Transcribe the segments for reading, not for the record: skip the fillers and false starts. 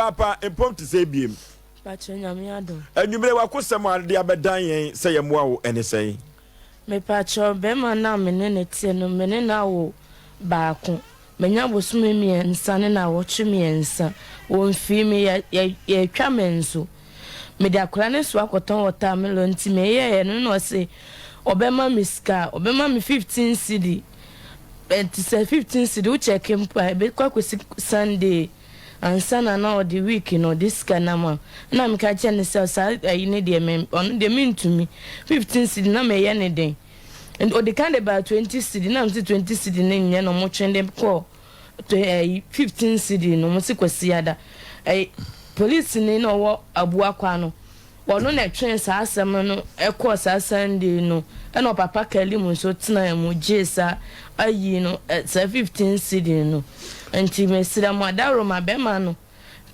Ɔbaa pa, mpɔm te sɛ ebiem. Pakyɛ Nyame adom. Anwummere w'akosɛm a de abɛdan yɛn sɛ yɛmmoa wo ɛne sɛn? Mepakyɛw, bɛrima no a me ne no te no, me ne no awo baako. Manya bosome mmiɛnsa ne nnawɔtwe mmiɛnsa. Wɔmfii me, yɛ, yɛ, yɛretwa me nso. Mede akwadaa no soa kɔtɔn wɔtamelɔ nti meyɛeɛ no na ɔse ɔbɛma me sika, ɔbɛma me 15 cedi. Ɛnti sɛ 15 cedi wo kyɛke mpo a ɛbɛkɔ akɔsi Sunday ansa na na ɔde week no ɔde sika no ama. Ɛna meka kyerɛ no sɛ saa ayi no deɛ me, ɔno deɛ mentumi. 15 cedi na meyɛ no den. Nti ɔde kan de baa 20 cedi na mese 20 cedi no nyɛ na ɔmo twe de kɔɔ ɛyi 15 cedi no ɔmo se Kwasiada. Ɛyi polisini na ɔwɔ Abuakwa no ɔno na ɛtwee saa asɛm no ɛkɔɔ saa Sunday no ɛna ɔpapa Kalim nso tenaa mu gyee saa ayi no saa 15 cedi no. Nti mesrɛ mo adaworoma bɛma no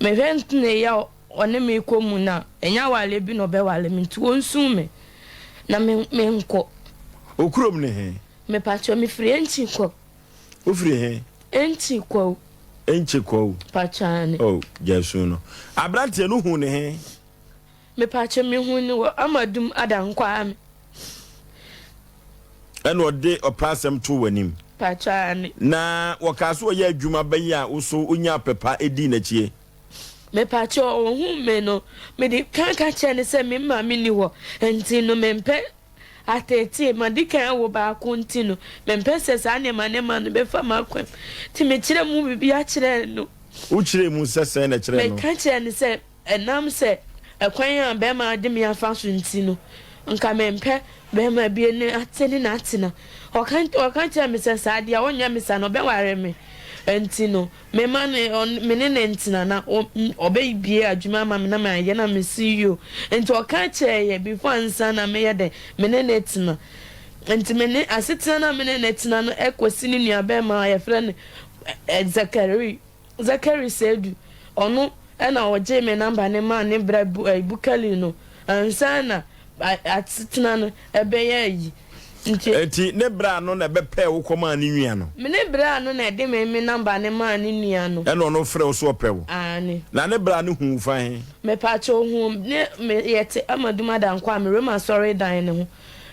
mehwɛ ntene yɛ ɔne me kɔ mu no a ɛnyɛ awareɛ bi na ɔbɛware me nti ɔnsu me na me menkɔ. Wo kurom ne he? Mepakyɛw, mefiri Enkyi kɔ. Wofiri he? Enkyi Kwawu. Enkyi Kwawu. Pakyɛw aane. Oh, gyae su no. Abranteɛ no hu ne he? Mepakyɛw, mehuu no wɔ Amadum Adankwame. Ɛna ɔde ɔpɛ asɛm too w'anim? Pakyɛw aane. Na wɔkaa sɛ ɔyɛ adwuma bɛn a wo so wonyaa pɛ pa dii n'akyie? Mepakyɛw, ohuu me no, mede kan ka kyerɛɛ no sɛ me maame nni hɔ, nti no mempɛ ateetee. Madi kan awo baako nti no, mempɛ sɛ saa nneɛma nneɛma no bɛfa m'akwan mu. Nti mekyerɛɛ mu biribiara kyerɛɛ no. Wokyerɛɛ mu sɛ sɛn na ɛkyerɛɛ no? Meka kyerɛɛ no sɛ ɛnam sɛ ɛkwan a bɛrima de me afa so nti no, nka mempɛ bɛrima bi ne ate ne no atena. Ɔka ɔka kyerɛɛ me sɛ saa deɛ a ɔnyɛ me saa no, ɔbɛware me. Nti no, Mema no ɔn me ne no ntena na ɔ ɔbɛbue adwuma ama me na mayɛ na mese yoo. Nti ɔka kyerɛɛ yɛ before ansa na meyɛ dɛn me ne no tena. Nti me ne asetena no a me ne no tena no kɔsi ne nua bɛɛma a yɛfrɛ no ɛ Zakari Zakari Seidu ɔno na ɔgyee me number no maa ne bra Bu ɛ Bukali no ansa na asetena no ɛbɛyɛ ayi. Nti. Enti ne bra no na ɛbɛpɛɛ wo kɔmaa ne nua no? Me ne bra no na ɛde me me number no maa ne nua no. Ɛna ɔno frɛ wo sɛ ɔpɛ wo? Aane. Na ne bra no huu wo fa he? Mepaakyɛw ohuu ne me yɛte Amadum Adankwame Roma asɔredan no ho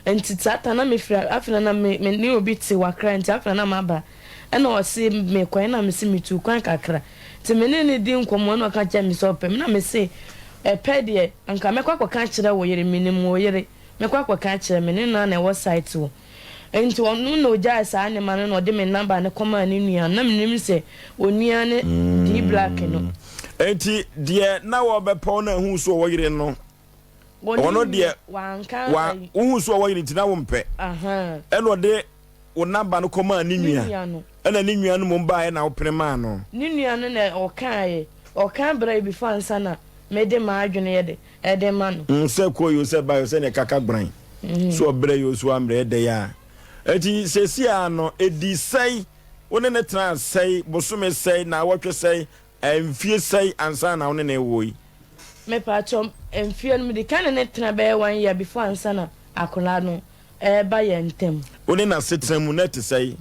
nti saa ta na mefiri afei na na me me ne obi te wɔ Accra nti afei na na maba ɛna ɔse mekɔ ɛna mese metuu kwan kakra nti me ne no di nkɔmmɔ ɛna ɔka kyerɛ me sɛ ɔpɛ me na mese ɛpɛ deɛ anka mɛkɔ akɔka akyerɛ wo yere menim wo yere Mɛkɔ akɔka akyerɛ me ne no a na ɛwɔ site hɔ. Enti ɔno na ogyae saa nneɛma no na ɔde me number no kɔmaa ne nua no. Na menim sɛ onua ne D Black no. Enti deɛ na wɔbɛpɔw no a huu so ɔwɔ yere no, ɔno deɛ wa wohuu so ɔwɔ yere nti na wompɛ. Ɛna ɔde wo number no kɔmaa ne nua. Ɛna ne nua no mmom baeɛ na wopene maa no. Ne nua no na ɔkaeɛ. Ɔka brɛɛ before ansa na mede m'adwene yɛ dɛ. Ɛde ma no. Mm sɛ kɔ yoo sɛ ba yoo sɛ neɛ kaka gban so ɔbrɛ yoo so ambrɛ ɛdɛ yaa ɛti sɛsi aa no ɛdi sɛi wo ne no tenaa sɛi bosome sɛi naawɔtwe sɛi mfie sɛi ansa na wo ne no woi. Mepakyɛw mfie no mede kan ne no tena bɛyɛ one year before ansa na akwadaa no ɛɛba yɛn ntam. Wo ne no asetena mu na ɛte sɛi?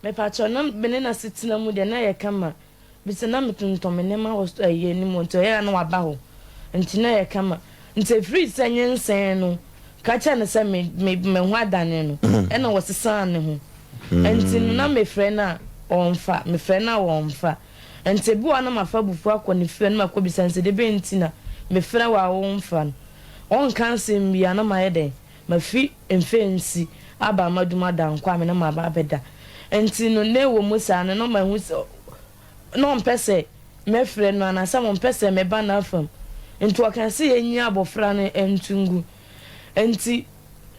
Mepakyɛw na me ne no asetena mu deɛ na ɛyɛ kama. Bi sɛ na metontɔn me nneɛma wɔ store yi anim hɔ nti ɔyɛ a na waba hɔ nti na ɛyɛ kama. Nti ɛfiri sɛ nyinsɛn no ka kyerɛɛ no sɛ me me me ho adane no ɛna ɔsesaa ne ho. Nti no na mefrɛ no a ɔmfa, mefrɛ no a ɔmfa. Nti ebi wɔ hɔ a na mafa abufuo akɔ ne fie na makɔbisa no sɛ debɛn nti na mefrɛ wo a womfa no. Ɔnka asɛm biara na mayɛ dɛn? Mafi mfɛnsi aba Amadum Adankwame na maba abɛda. Nti no na ɛwɔ mu saa no na mahu sɛ na ɔmpɛ sɛ mɛfrɛ no anaasɛ ɔmpɛ sɛ mɛba n'afam. Nti ɔkaa sɛ yɛnyi abɔfra no nto ngu. Nti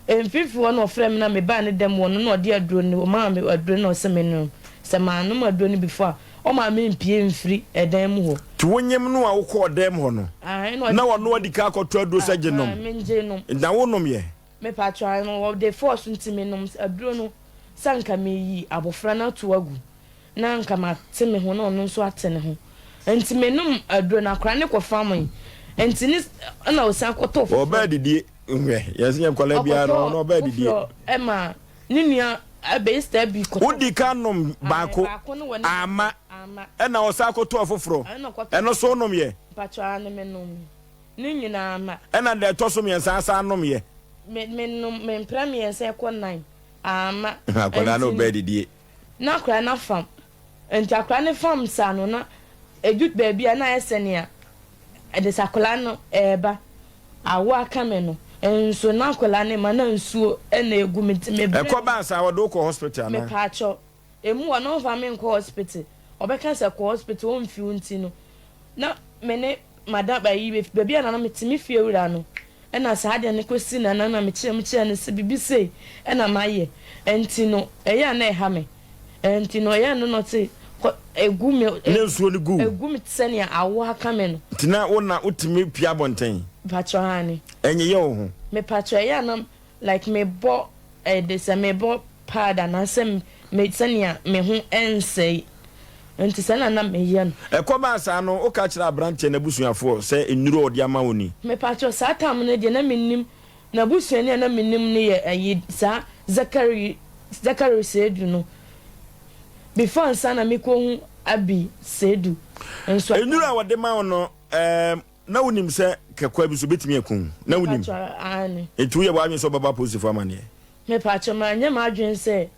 mfimfini hɔ na ɔfrɛɛ me na mebaa ne dɛm hɔ no na ɔde aduro no ɔmaa me aduro no na ɔse mennom. Sɛ mannom aduro no before a ɔma mempue mfiri ɛdan mu hɔ. Nti wonyem no a wokɔɔ dɛm hɔ no Aane na na ɔno adi kan akɔtɔ aduro sɛ gye nom? Aane mengye nom. Na wonom yɛ? Mepakyɛw aane wɔde force nti menom aduro no sɛ anka meyi abɔfra no ato agu na anka mate me ho na ɔno nso ate ne ho nti menom aduro no akwadaa no kɔfamee nti ne ɛna ɔsan kɔtɔɔ foforɔ. Ɔbaa didie nhwɛ yɛn sɛ yɛn nkwadaa biara no ɔno ɔbaa didie. Ɔkɔtɔɔ foforɔ ɛma ne nua abɛyɛ star bi kɔtɔ. Wodi kan nom baako amma. Amma. Ɛna ɔsan kɔtɔɔ foforɔ. Ɛna ɔkɔtɔɔ Ɛno nso wonomyɛ? Mpakyɛw, aane menomyɛ. Ne nyinaa amma. Ɛna deɛ ɛtɔ so mmiɛnsa asan nomyɛ? Me, menom, me mprɛ mmiɛnsa ɛkɔ nan. Amma. Akwadaa no Ɛnti ɔbɛ adidie. Na akwadaa no afam. Nti akwadaa no fam saa no, na ɛdu baabi a na ayɛ sɛ nea ɛde sɛ akwadaa no ɛreba. Awo aka me no, nso na akwadaa no ma na nsuo na ɛgu me nti mebrɛ. Ɛkɔ baa saa wɔde wo kɔ hospital anaa? Mepaakyɛw, Emu wɔ no ɔmfa me nkɔ hospital, ɔbɛka sɛ kɔ hospital ɔmfi wo nti no na me ne madam ayi baabi a na na mete me fie wura no ɛna saa adeɛ no kɔsi na na na mekyerɛ mu kyerɛ no sɛ biribi sei ɛna mayɛ ɛnti no ɛyɛ a na ɛha me ɛnti no ɛyɛ no na ɔte kɔ ɛgu me Ne nsuo no gu wo. ɛgu me te sɛ nea awoɔ aka me no. Nti na wo na wotumi pue abɔnten? Mpakyɛw aane. Ɛnyeyɛ wo ho? Mepakyɛw ɛyɛ a na like mebɔ Ɛde sɛ mebɔ pad anaasɛ me sɛnea me ho nsɛe nti saa na na meyɛ no. Ɛkɔbaa saa no, woka kyerɛɛ aberanteɛ no abusuafoɔ sɛ nnuro a ɔde ama wo ni? Mepakyɛw, saa tam no deɛ na mennim. N'abusuani a na menim no yɛ ayi saa Zakari Zakari Seidu no. Before ansa na mekɔhu Abi Seidu nso. Nnuro a wɔde ma wo no, ɛɛm, Na wonim sɛ kɛkɔa bi so betumi aku wo? Na wonim? Mepakyɛw, aane. Enti woyɛ w'adwene sɛ wobɛbɔ apolisifo amanneɛ? Mepakyɛw, manyɛ m'adwene sɛ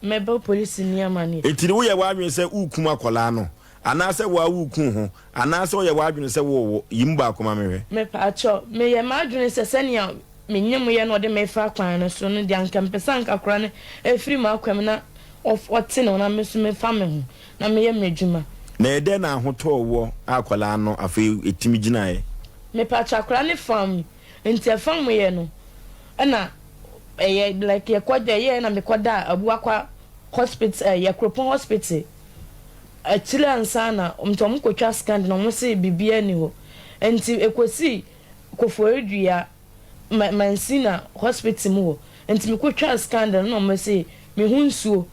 mɛbɔ polisini amanneɛ. Enti woyɛ w'adwene sɛ worekum akwadaa no, anaasɛ wo ara woreku wo ho, anaasɛ woyɛ w'adwene sɛ worewo? Yi mu baako ma menhwɛ. Mepakyɛw, meyɛ m'adwene sɛ sɛnea menyem yɛ na ɔde me fa kwan no so no deɛ, anka mepɛ sɛ anka akwadaa no firi m'akwan mu na ɔte ne ho na me nso mefa me ho. na meyɛ m'adwuma. Na ɛyɛ dɛn na ahotɔɔ wɔ akwadaa no afei ɛtumi gyinaeɛ? Mepakyɛ akwadaa no fam me nti ɛfam yɛ no ɛna ɛyɛ like yɛkɔ ɛyɛ na mekɔ da Abuakwa hospital ɛyɛ Kuropɔn hospital akyire ansa na nti ɔmo kɔ twa scan na ɔmo se biribiara ni hɔ nti ɛkɔsi Koforidua ma Mansina hospital mu hɔ nti mekɔ twa scan no na ɔmo se me ho nsuo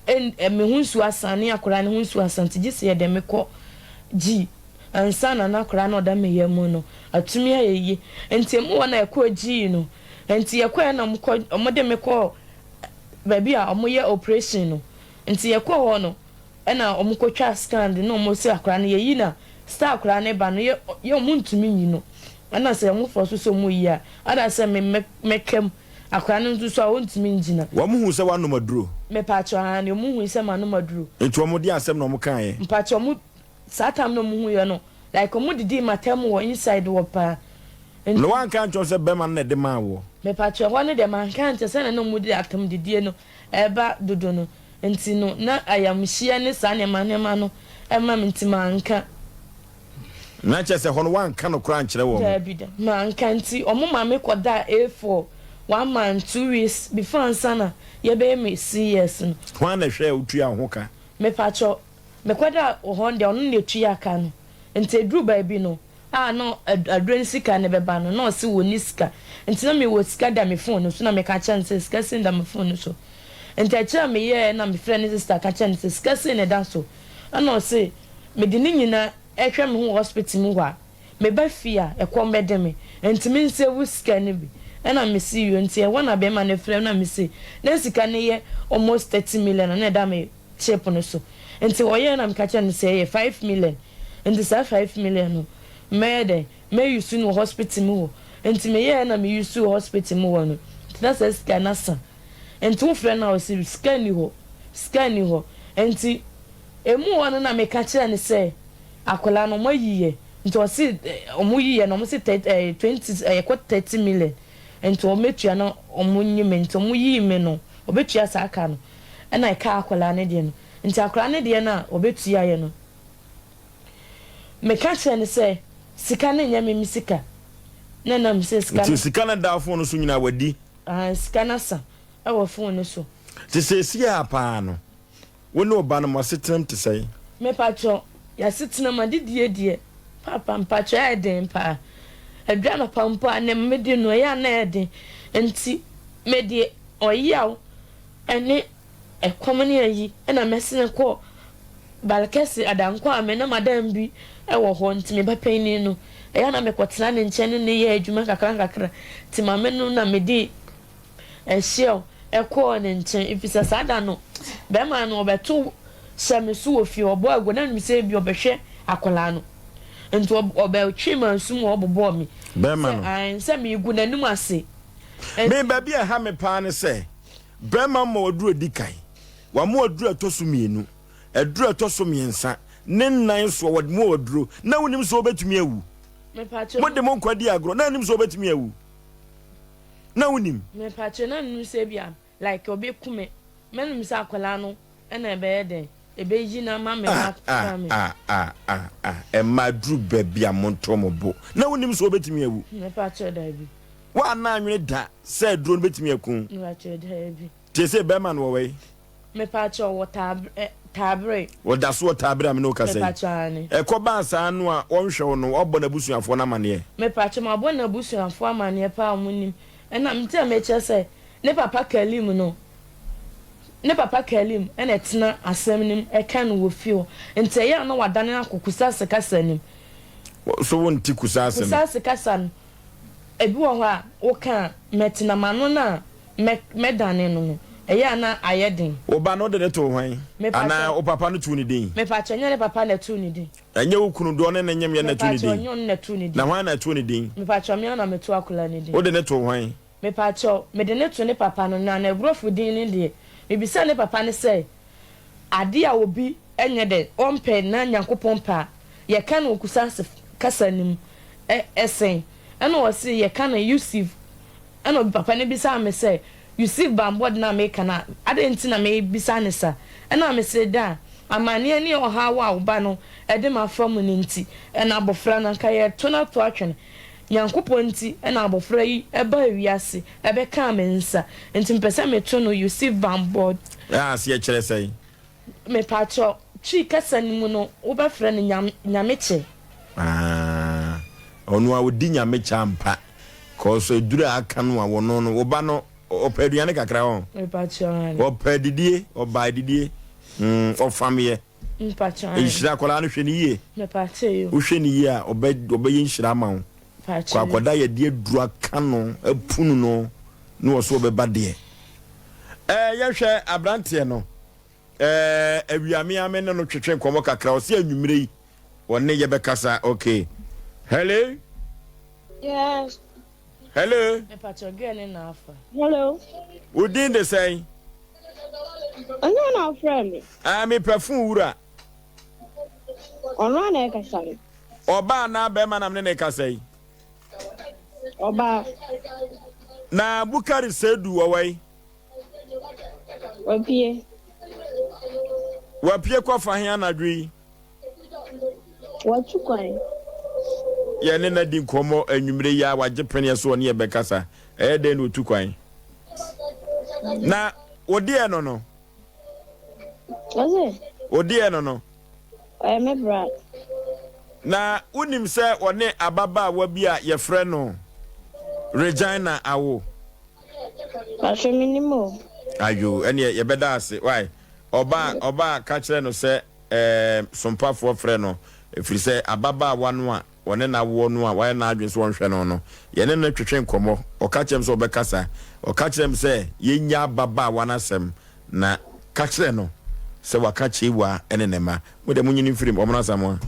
En me ho nsuo asa ne akwadaa no ho nsuo asa nti gye sɛ yɛde me kɔ G ansa na n'akwadaa no a ɔda me yam mu no atumi ayɛ yie. Nti emu hɔ na yɛkɔɔ G no. Nti yɛkɔɛ na wɔkɔ wɔde me kɔɔ baabi a wɔyɛ operation no. Nti yɛkɔɔ hɔ no ɛna wɔkɔtwaa scan de na wɔse akwadaa no yɛyi na star akwadaa no ba no yɛ yɛ wɔntumi nyi no. Ɛna sɛ wɔfɔ so sɛ wɔyi a ada sɛ me mɛ mɛka mu. Akwadaa no nso so a ɔntumi ngyina. Wɔn huu sɛ woanom aduro? Mepakyɛw, aane, wɔn hui sɛ manom aduro. Nti wɔn de asɛm na wɔn kaeɛ? Mpakyɛw, wɔn, saa time no wɔn huiɛ no, like wɔn didii m'atɛm wɔ inside hɔ paa. Nti. Na woanka ankyerɛ wɔn sɛ bɛrima no na ɛde maa woɔ? Mepakyɛw, ɛhɔ no deɛ manka ankyerɛ, sɛdeɛ na wɔn de atɛm didie no ɛreba dodo no nti no, na ayamhyie ne saa nneɛma nneɛma no ɛma me nti manka. Na kyerɛ sɛ hɔ no woanka nokorɛ ankyerɛ wɔn? Daabi da, manka nti wɔn ma me kɔdaa A4 one month two weeks before ansa na yɛbɛyɛ me CS no. Hwan na ɛhwɛɛ wo tuaa wo ho ka? Mepakyɛw, mekɔdaa hɔ no deɛ ɔno na ɛtua ka no, nti ɛduru baabi no a na aduro no sika no bɛba no na ɔse ɔnni sika, nti na mewɔ sika da me phone no so na meka kyerɛ no sɛ sika sei da me phone no so, nti akyire a meyɛɛ na mefrɛɛ ne sister ka kyerɛɛ no sɛ sika sei na ɛda so, ɛna ɔse Mede ne nyina hwɛ me ho wɔ hospital mu hɔ a, meba fie a, ɛkɔm bɛde me, nti me nsave sika no bi. Ɛna me se yoo, nti ɛhɔ na bɛɛma no frɛ me na me se, na sika no yɛ almost 30 million a na ɛda me chip no so. Nti ɔyɛɛ na meka kyerɛɛ no sɛ ɛyɛ 5 million, nti saa 5 million no mɛyɛ dɛn, mɛ use no wɔ hospital mu hɔ. Nti meyɛɛ na me use wɔ hospital mu hɔ no, nti na saa sika no asa. Nti wo frɛ no a ɔse sika nni hɔ, sika nni hɔ. Nti. Emu hɔ no na meka kyerɛɛ no sɛ akwadaa no wɔayi yɛ nti ɔse wɔyi yɛ no wɔse tɛ ɛɛ 20 ɛkɔ 30 million nti wɔbɛtua na wɔnyi me nti wɔyii me no wɔbɛtua saa ka no ɛna ɛkaa akwadaa no deɛ no nti akwadaa no deɛ no a wɔbɛtua yɛ no meka kyerɛɛ no sɛ sika no nyɛ me me sika na ɛnam sɛ sika no Nti sika no da phone no so nyinaa wadi? Ahaa sika no asa ɛwɔ phone no so. Nti seesei a paa no Wo ne wo ba no, mo asetenam te sɛn? Mepakyɛw, y'asetenam adedie deɛ, paapa mpakyɛw ɛyɛ den paa. Ɛduru anɔpa mpo a, nea medi no ɛyɛ a na ɛyɛ den. Nti mede ɔyaw ne ɛkɔm ne ayi na mɛsene kɔ Balkɛse Adankwa a me na madam bi wɔ hɔ nti me ba panin no, ɛyɛ a na mekɔtena ne nkyɛn ne no yɛ adwuma nkakra nkakra. Nti maame no na mede Ɛhyew kɔɔ ne nkyɛn, efisɛ saa da no, barima no ɔbɛtow hyɛ me so wɔ fie hɔ, ɔbɔɔ aguo, na menim sɛ ebia ɔbɛhwɛ akwadaa no. Nti ɔbɛtwee m'aso mu ɔbobɔɔ me. Bɛrima no. Sɛ, ae, sɛ megu n'anim ase. Me, baabi a ɛha me paa ne sɛ, bɛrima ma waduru adi kan, wama waduru ɛtɔ so mmienu, aduru ɛtɔ so mmiɛnsa, ne nnan soɔ, wɔde mu waduro, na wonim sɛ wobɛtumi awu. Mode mo nkwa di agorɔ, na anim sɛ wobɛtumi awu. Na wonim. Mepakyɛ, na menim sɛ ebia like ɔbɛku me. Menim sɛ akwadaa no na ɛbɛyɛ dɛn, ɛbɛyi no ama me na ah, me. Ah, ah, ah, ah, ɛma aduru baabi a monto mo bo. Na wonim sɛ wobɛtumi awu. Mepakyɛ, daabi. Woanna anwene da sɛ aduro no bɛtumi aku? Mepakyɛ, daabi. Tie sɛ bɛrima no wɔ wei. Mepakyɛ, wɔ taabere. Wɔda so wɔ taabere a me ne wo kasa yi. Mepakyɛ, aane. Ɛkɔ baa saa no a wɔnhwɛ wo no, woabɔ n'abusuafoɔ no amaneɛ? Mepakyɛ, mabɔ n'abusuafoɔ amaneɛ paa a wɔnim. Ɛna nti a mekyerɛ sɛ ne papa Kalim no, ne papa Kalim na ɛtena asɛm no mu ɛka no wɔ fie hɔ. Nti ɛyɛ a na wadane akɔ Kusase kasa no mu. So wonte Kusase no? Kusase kasa no, ebi wɔ hɔ a woka a, mɛtena m'ano no a mɛ mɛdane no no, ɛyɛ a na ayɛ den. Wo ba no wode no too hwan? Mepakyɛ. Anaa wo papa no too ne din? Mepakyɛ, ɛnyɛ ne papa na ɛtoo ne din. Ɛnyɛ wo kunu deɛ ɔne no nyem yɛ na ɛtoo ne Mepakyɛ, din? ɛnyɛ ɔno na ɛtoo ne Na din. hwan na ɛtoo ne din? Mepakyɛ, me ara na metoo akwadaa no din. Wode no too hwan? Mepakyɛ, mede no too ne papa no, na n'aborɔfo din no deɛ, mebisaa ne papa no sɛ, Adeɛ a obi nyɛ dɛ ɔmpɛ na Nyankopɔn pɛ a, yɛka no wɔ Kusase kasa no mu ɛ sɛn? Ɛna ɔse yɛka no Yusuf. Ɛna obi papa no bisaa me sɛ, Yusuf bammɔ de no a meka no a, adɛn nti na mebisa no sa? Ɛna mese, Da, amaneɛ ne ɔhaw a wo ba no de me afa mu no nti, ɛna abɔfra no anka yɛreto no ato atwene. Nyankopɔn nti na abɔfra yi baa wiase bɛkaa me nsa, nti mepɛ sɛ meto no Yusuf bammɔ. Ɛ aseɛ kyerɛ sɛn? Mepakyɛw, Twi kasa no mu no wobɛfrɛ no Nyam, Nyamekyɛ. Aah, ɔno a ɔdi Nyamekyɛ ampa, cos aduru a aka no a wɔno no, wo ba no ɔpɛ aduane kakra ɔn? Mepakyɛw, aane. Ɔpɛ adidie, ɔba adidie, mm, ɔfameɛ. Mepakyɛw, aane. Nhyira akwadaa no, hwɛ no yie. Mepakyɛw yo. Wohwɛ no yie a, ɔbɛ, ɔbɛyɛ nhyira ama wo. Mepakyɛw Kɔ yo. akwadaa yɛde aduru aka no, apunu no, na ɔso ɔbɛba deɛ. Ɛɛ, yɛhwɛ abranteɛ no. Ɛɛ awia me ara me ne no twetwe nkɔmmɔ kakra ɔse anwummere yi ɔne yɛ bɛkasa okay hello. Yes. Hello. Mepakyɛw girl ne na afa. Hello. Wo din de sɛn? Ɔno na ɔfrɛ me. Ah mepɛ fon wura. Ɔno na ɛkasa no. Ɔbaa anaa bɛrima na me ne ne kasa yi? Ɔbaa. Na Bukari Seidu wɔ wai? Wapue. Wapue kɔfa he anadwo yi? Watu kwan. Yɛne no adi nkɔmmɔ anwummere yi a wagye peneɛ so ɔne yɛ bɛkasa. Ɛyɛ dɛn na otu kwan? Na wo deɛ no no? Ɔse? Wo deɛ no no? Ɔyɛ me bra. Na wonim sɛ ɔne ababaawa bi a yɛfrɛ no Regina awo? Pacho me nim o. Ayoo ɛneɛ yɛbɛda ase wai. Ɔbaa ɔbaa ka kyerɛ no sɛ ɛɛm sompafoɔ frɛ no ɛfiri sɛ ababaawa no a ɔne no awoɔ no a wayɛ n'adwene sɛ ɔnhwɛ no no yɛne no twetwe nkɔmmɔ ɔka kyerɛ me sɛ ɔbɛkasa ɔka kyerɛ me sɛ yɛnnya ababaawa no asɛm na ka kyerɛ no sɛ waka Kyeiwaa ne ne mma mo deɛ monyini mfiri mu Ɔmono Asamoah.